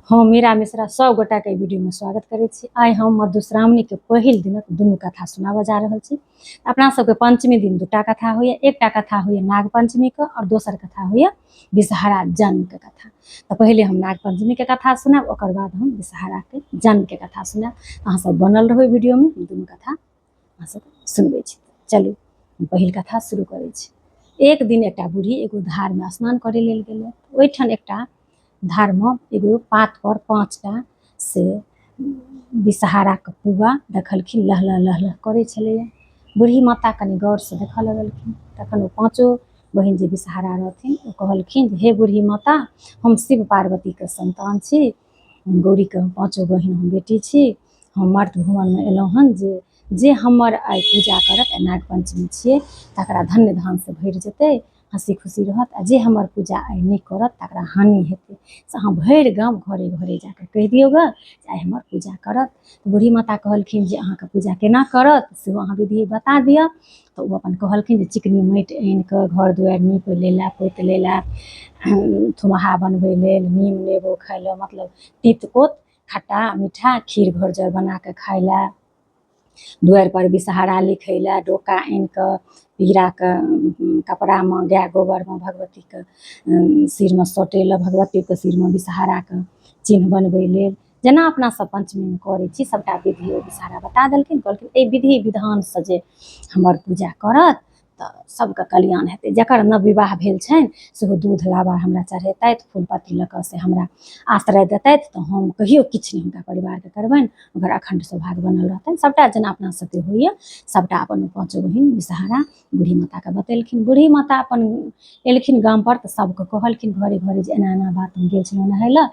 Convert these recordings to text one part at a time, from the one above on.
हम मीरा मिश्रा सब गोटाके एहि वीडियोमे स्वागत करै छी। आइ हम मधुश्रावणीके पहिल दिनक दुनू कथा सुनाबऽ जा रहल छी। अपना सबके पंचमी दिन दूटा कथा होइए, एकटा कथा होइए नाग पंचमीके आओर दोसर कथा होइए विषहरा जन्मके कथा। तऽ पहिले हम नाग पंचमीके कथा सुनायब, ओकर बाद हम विषहराके जन्मके कथा सुनायब। अहाँ सब बनल रहू वीडियोमे, हम दुनू कथा अहाँ सबके सुनबै छी। चलू हम पहिल कथा शुरू करै छी। एक दिन एकटा बूढ़ी एगो धारमे स्नान करै लेल गेलै। ओहिठाम एकटा धारमे एगो पातपर 5टा से विषहाराके पुआ देखलखिन, लहलह लहलह करै छलैए। बूढ़ी माता कनि गौरसँ देखऽ लगलखिन। तखन ओ पाँचो बहिन जे विषहारा रहथिन ओ कहलखिन जे हे बूढ़ी माता, हम शिव पार्वतीके सन्तान छी, हम गौरीके पाँचो बहिन हम बेटी छी, हम मर्त भुवनमे एलहुँ हन जे जे हमर आइ पूजा करत, आइ नाग पञ्चमी छियै, तकरा धन्य धानसँ भरि जेतै, हँसी खुशी रहत, आ जे हमर पूजा आइ नहि करत तकरा हानि हेतै। से अहाँ भरि गाम घरे घरे जाकऽ कहि दियौ गऽ जे आइ हमर पूजा करत। तऽ बूढ़ी माता कहलखिन जे अहाँके पूजा केना करत सेहो अहाँ विधि बता दिअ। तऽ ओ अपन कहलखिन जे चिकनी माटि आनि कऽ घर दुआरि नीप लै लए, पोति लै लए, थुमहा बनबै लेल, नीम नेबो खाइ लए, मतलब तीत कोत खट्टा मीठा खीर घोरजौर बना कऽ खाइ लए, दुआरिपर विषहारा लिखै लए, डोका आनि कऽ पीराके कपड़ामे गाय गोबरमे भगवतीके सिरमे सटै लए, भगवतीके सिरमे विषहाराके चिन्ह बनबै लेल, जेना अपना सब पञ्चमीमे करै छी सबटा विधि ओ विषहारा बता देलखिन। कहलखिन एहि विधि विधानसँ जे हमर पूजा करत तऽ सबके कल्याण हेतै। जकर नव विवाह भेल छनि सेहो दूध लाबा हमरा चढ़ेतथि, फूल पत्ती लऽ कऽ से हमरा आश्रय देतथि, तऽ हम कहियो किछु नहि हुनका परिवारके करबनि, हुनकर अखण्ड सौभाग्य बनल रहतनि। सबटा जेना अपना सबके होइए सबटा अपन पाँचो बहिन विषहारा बूढ़ी माताके बतेलखिन। बूढ़ी माता अपन एलखिन गामपर तऽ सबके कहलखिन घरे घरे जे एना एना बात, हम गेल छलहुँ नहाय लए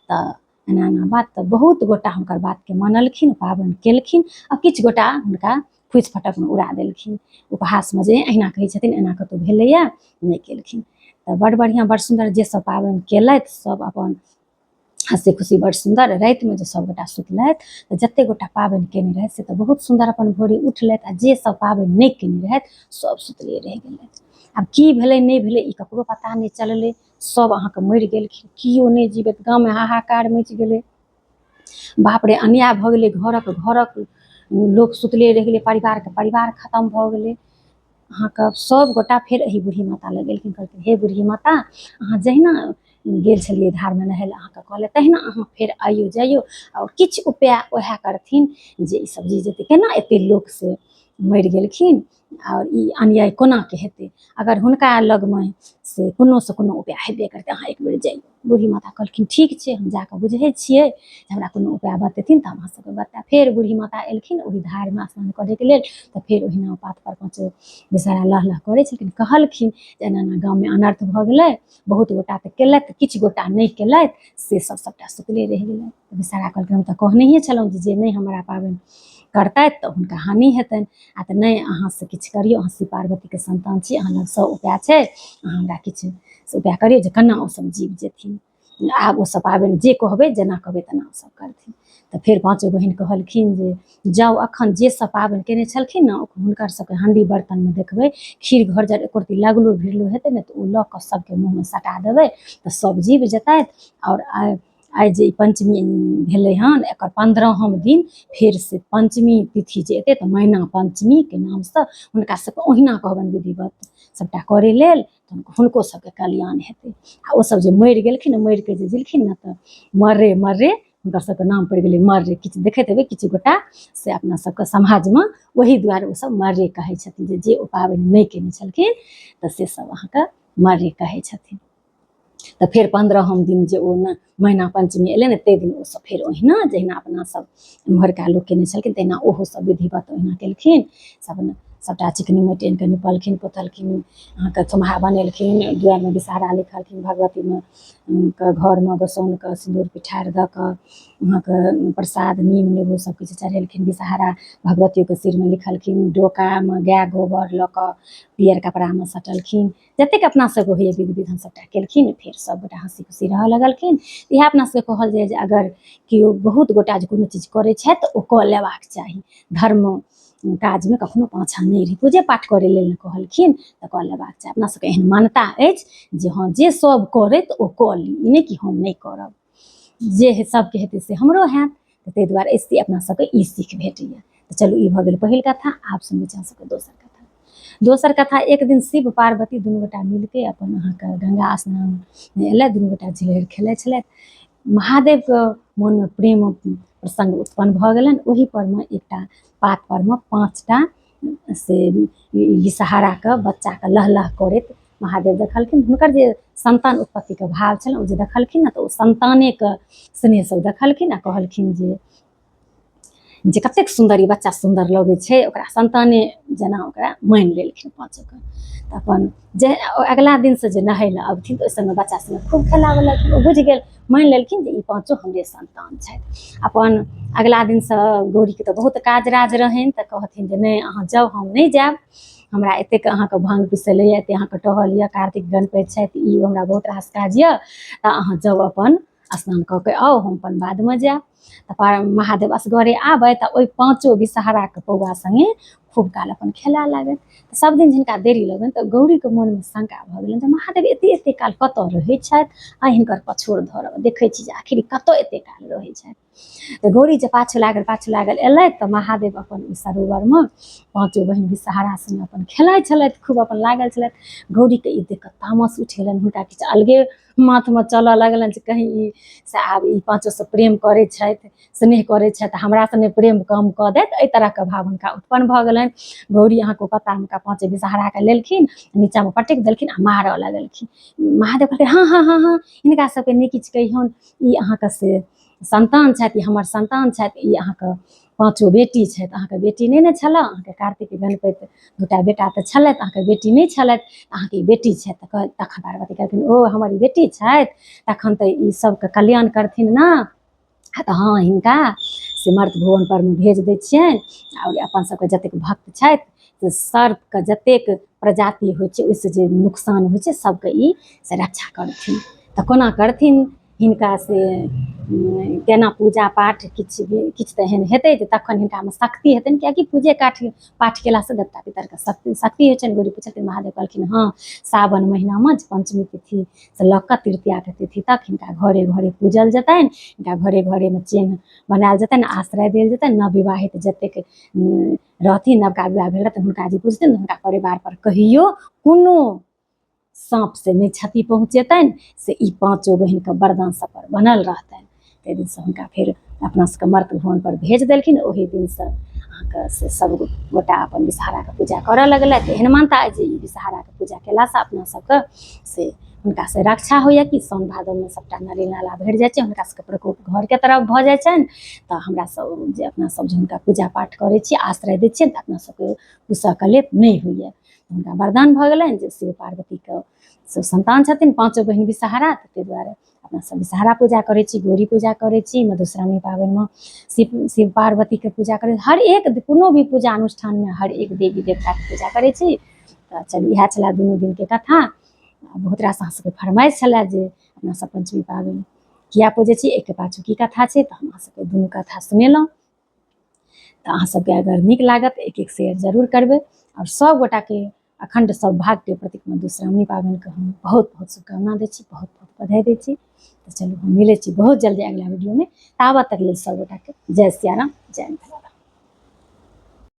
तऽ एना एना बात। तऽ बहुत गोटा हुनकर बातके मानलखिन, पाबनि केलखिन, आ किछु गोटा हुनका फूसि फटकमे उड़ा देलखिन उपहासमे जे अहिना कहै छथिन, एना कतहु भेलैए नहि। केलखिन तऽ बड़ बढ़िआँ, बड़ सुन्दर। जे सब पाबनि केलथि सब अपन हँसी खुशी बड़ सुन्दर। रातिमे जे सब गोटा सुतलथि तऽ जते गोटा पाबनि केने रहथि से तऽ बहुत सुन्दर अपन भोरे उठलथि, आ जे सब पाबनि नहि केने रहथि सब सुतले रहि गेलथि। आब की भेलै नहि भेलै ई ककरो पता नहि चललै। सब अहाँके मरि गेलखिन, केओ नहि जीबैत। गाममे हाहाकार मचि गेलै। बाप रे, अन्याय भऽ गेलै। घरक घरक लोक सुतले रहि गेलै, परिवारके परिवार खतम भऽ गेलै अहाँके। सब गोटा फेर एहि बूढ़ी माता लग गेलखिन। कहलखिन हे बूढ़ी माता, अहाँ जहिना गेल छलियै धारमे नहाय लए, अहाँके कहलथि, तहिना अहाँ फेर आइयो जइयौ आओर किछु उपाय उएह करथिन जे ई सब जी जेतै। केना एते लोक से मरि गेलखिन आओर ई अन्याय कोनाके हेतै? अगर हुनका लगमे से कोनोसँ कोनो उपाय हेबे करतै, अहाँ एक बेर जइयौ। बूढ़ी माता कहलखिन ठीक छै, हम जाकऽ बुझै छियै, जे हमरा कोनो उपाय बतेथिन तऽ हम अहाँ सबके बतायब। फेर बूढ़ी माता एलखिन ओहि धारमे स्नान करैके लेल तऽ फेर ओहिना पात पर पाँचो बेचारा लह लह करै छलखिन। कहलखिन जे एना एना गाममे अनर्थ भऽ गेलै, बहुत गोटा तऽ केलथि, किछु गोटा नहि केलथि, से सब सबटा सुतले रहि गेलै। तऽ बेचारा कहलखिन हम तऽ कहनहिए छलहुँ जे जे नहि हमरा पाबनि करतथि तऽ हुनका हानि हेतनि। आ तऽ नहि, अहाँ से किछु करियौ, अहाँ शिव पार्वतीके सन्तान छी, अहाँ लग सब उपाय छै, अहाँ हमरा किछु से उपाय करियौ जे केना ओ सब जीव जेथिन। आब ओ सब पाबनि जे कहबै, जेना कहबै तेना ओ सब करथिन। तऽ फेर पाँचो बहिन कहलखिन जे जाउ, अखन जे सब पाबनि केने छलखिन ने हुनकर सबके हाण्डी बर्तनमे देखबै खीर घर जर एको रत्ती लगलो भिड़लो हेतै ने तऽ ओ लऽ कऽ सबके मुँहमे सटा देबै तऽ सब जीव जेतथि। आओर आइ आइ जे ई पञ्चमी भेलै हन, एकर 15म दिन फेर से पञ्चमी तिथि जे एतै तऽ मैना पञ्चमीके नामसँ हुनका सबके ओहिना कहबनि विधिवत सबटा करै लेल, तऽ हुनको सबके कल्याण हेतै। आ ओसब जे मरि गेलखिन, मरिके जे गेलखिन ने तऽ मर्रे मर्रे हुनकर सबके नाम पड़ि गेलै मर्रे। किछु देखैत हेबै किछु गोटा से अपना सबके समाजमे, ओहि दुआरे ओसब मर्रे कहै छथिन जे जे ओ पाबनि नहि केने छलखिन तऽ से सब अहाँके मर्रे कहै छथिन। तऽ फेर 15म दिन जे ओ ने मैना पञ्चमी एलै ने, ताहि दिन ओसब फेर ओहिना जहिना अपना सब एम्हरका लोक केने छलखिन तहिना ओहो सब विधिवत ओहिना केलखिन। सब सबटा चिकनी माटि आनि कऽ निपलखिन पोतलखिन, अहाँके थुम्हा बनेलखिन, दुआरिमे विषहारा लिखलखिन, भगवतीमे के घरमे गोसाउनिके सिन्दूर पिठार दऽ कऽ अहाँके प्रसाद नीम नेबो सब किछु चढ़ेलखिन, विषहारा भगवतीके सिरमे लिखलखिन, डोकामे गाय गोबर लऽ कऽ पियर कपड़ामे सटलखिन। जतेक अपना सबके होइए विधि विधान सबटा केलखिन। फेर सबगोटा हँसी खुशी रहऽ लगलखिन। इएह अपना सबके कहल जाइए जे अगर केओ बहुत गोटा जे कोनो चीज करै छथि तऽ ओ कऽ लेबाक चाही। धर्म काजमे कखनो पाछाँ नहि रही। पूजे पाठ करै लेल ने कहलखिन तऽ कऽ लेबाक चाही। अपना सबके एहन मान्यता अछि जे हँ, जे सब करै तऽ ओ कऽ ली, ई नहि कि हम नहि करब। जे सबके हेतै से हमरो हैत। तऽ ताहि दुआरे एहिसँ अपना सबके ई सीख भेटैए। तऽ चलू ई भऽ गेल पहिल कथा। आब सुनबै छी अहाँ सबके दोसर कथा। दोसर कथा, एक दिन शिव पार्वती दुनू गोटा मिलके अपन अहाँके गंगा स्नान एलै, दुनू गोटा झिलहरि खेलै छलथि। महादेवके मोनमे प्रेम प्रसङ्ग उत्पन्न भऽ गेलनि। ओहि परमे एकटा पात परमे 5टा से विषहाराके बच्चाके लह लह करैत महादेव देखलखिन। हुनकर जे संतान उत्पत्तिके भाव छलनि ओ जे देखलखिन ने तऽ ओ संतानेके स्नेहसँ ओ देखलखिन आ कहलखिन जे जे कतेक सुन्दर ई बच्चा सुन्दर लगै छै, ओकरा संताने जेना ओकरा मानि लेलखिन पाँचोके। तऽ अपन जे अगिला दिनसँ जे नहै लए अबथिन तऽ ओहि समय बच्चा सङ्गे खूब खेलाबऽ लगथिन। ओ बुझि गेल, मानि लेलखिन जे ई पाँचो हमरे संतान छथि। अपन अगिला दिनसँ गौरीके तऽ बहुत काज राज रहनि, तऽ कहथिन जे नहि अहाँ जाउ, हम नहि जायब, हमरा एतेक अहाँके भाँग पिसल यऽ, एतेक अहाँके टहल यऽ, कार्तिक गणपति छथि, ई हमरा बहुत रास काज यऽ, तऽ अहाँ जाउ अपन स्नान कऽ के आउ, हम अपन बादमे जायब। तऽ महादेव असगरे आबै तऽ ओहि पाँचो विषहराके पौआ सङ्गे खूब काल अपन खेलाय लागै। सब दिन जिनका देरी लगनि तऽ गौरीके मोनमे शंका भऽ गेलनि जे महादेव एते एते काल कतऽ रहै छथि, आ हिनकर पछोड़ धरब, देखै छी जे आखिर कतऽ एते काल रहै छथि। तऽ गौरी जे पाछू लागल पाछू लागल एलथि तऽ महादेव अपन ओहि सरोवरमे पाँचो बहिन विषहरा सङ्गे अपन खेलाइ छलथि, खूब अपन लागल छलथि। गौरीके ई देख कऽ तामस उठि गेलनि, हुनका किछु अलगे माथमे चलऽ लगलनि जे कहीं ई से आब ई पाँचोसँ प्रेम करै छथि, स्नेह करै छथि, हमरासँ नहि प्रेम कम कऽ देत, एहि तरहके भाव हुनका उत्पन्न भऽ गेलनि। गौरी अहाँके ओ पत्ता हुनका पाँचे विषहराके लेलखिन, नीचाँमे पटकि देलखिन आ मारऽ लगलखिन। महादेव कहलखिन हँ हँ हँ हँ, हिनका सबके नहि किछु कहियौन, ई अहाँके से संतान छथि, ई हमर संतान छथि, ई अहाँके पाँचो बेटी छथि, अहाँके बेटी नहि ने छलए, अहाँके कार्तिक गणपति दूटा बेटा तऽ छलथि, अहाँके बेटी नहि छलथि, अहाँके ई बेटी छथि। तऽ तखन पार्वती कहलखिन ओ हमर ई बेटी छथि, तखन तऽ ई सबके कल्याण करथिन ने, तऽ हँ हिनका से मर्त भुवन पर मे भेज दै छियनि, आओर अपन सबके जतेक भक्त छथि से सर्पके जतेक प्रजाति होइ छै ओहिसँ जे नुकसान होइ छै सबके ई से रक्षा करथिन। तऽ कोना करथिन हिनका से केना पूजा पाठ किछु भी किछु तऽ एहन हेतै जे तखन हिनकामे शक्ति हेतनि, किएकि पूजे पाठ केलासँ देवता पितरके शक्ति शक्ति होइ छनि। गौरी पुछलखिन, महादेव कहलखिन हँ सावन महिनामे पञ्चमी तिथिसँ लऽ कऽ तृतीयाके तिथि तक हिनका घरे घरे पूजल जेतनि, हिनका घरे घरेमे चेन्ह बनायल जेतनि, आश्रय देल जेतनि। नवविवाहित जतेक रहथिन, नवका विवाह भेल रहतनि, हुनका जे पूजथिन हुनका परिवार पर कहियो कोनो साँप से नहि क्षति पहुँचेतनि, से ई पाँचो बहिनके वरदान सब पर बनल रहतनि। ताहि दिनसँ हुनका फेर अपना सबके मर्त भुवन पर भेज देलखिन। ओहि दिनसँ अहाँके से सब गोटा अपन विषहाराके पूजा करऽ लगलथि। एहन मानता अछि जे ई विषहाराके पूजा केलासँ अपना सबके से हुनका से रक्षा होइए कि साउन भादवमे सबटा नदी नाला भरि जाइ छै, हुनका सबके प्रकोप घरके तरफ भऽ जाइ छनि। तऽ हमरा सब जे अपना सब जे हुनका पूजा पाठ करै छी, आश्रय दै छियनि, तऽ अपना सबके कुशक लेप नहि होइए। हुनका वरदान भऽ गेलनि जे शिव पार्वतीके सब संतान छथिन पाँचो बहिन विषहारा, तऽ ताहि दुआरे अपना सब विषहारा पूजा करै छी, गौरी पूजा करै छी, मधुश्रावणी पाबनिमे शिव शिव पार्वतीके पूजा करै, हर एक कोनो भी पूजा अनुष्ठानमे हर एक देवी देवताके पूजा करै छी। तऽ चलू इएह छलै दुनू दिनके कथा। बहुत रास अहाँ सबके फरमाइश छलै जे अपना सब पञ्चमी पाबनि किया पूजै छी, एहिके पाछू की कथा छै, तऽ हम अहाँ सबके दुनू कथा सुनेलहुँ। तऽ अहाँ सबके अगर नीक लागत एक एक शेयर जरूर करबै, आओर सब गोटाके अखण्ड सौभाग्यके प्रतीक मधुश्रावणी पाबनिके हम बहुत बहुत शुभकामना दै छी, बहुत बहुत बधाई दै छी। तऽ चलू हम मिलै छी बहुत जल्दी अगिला वीडियोमे, ताबत तक लेल सब गोटाके जय सियाराम, जय मिथिला।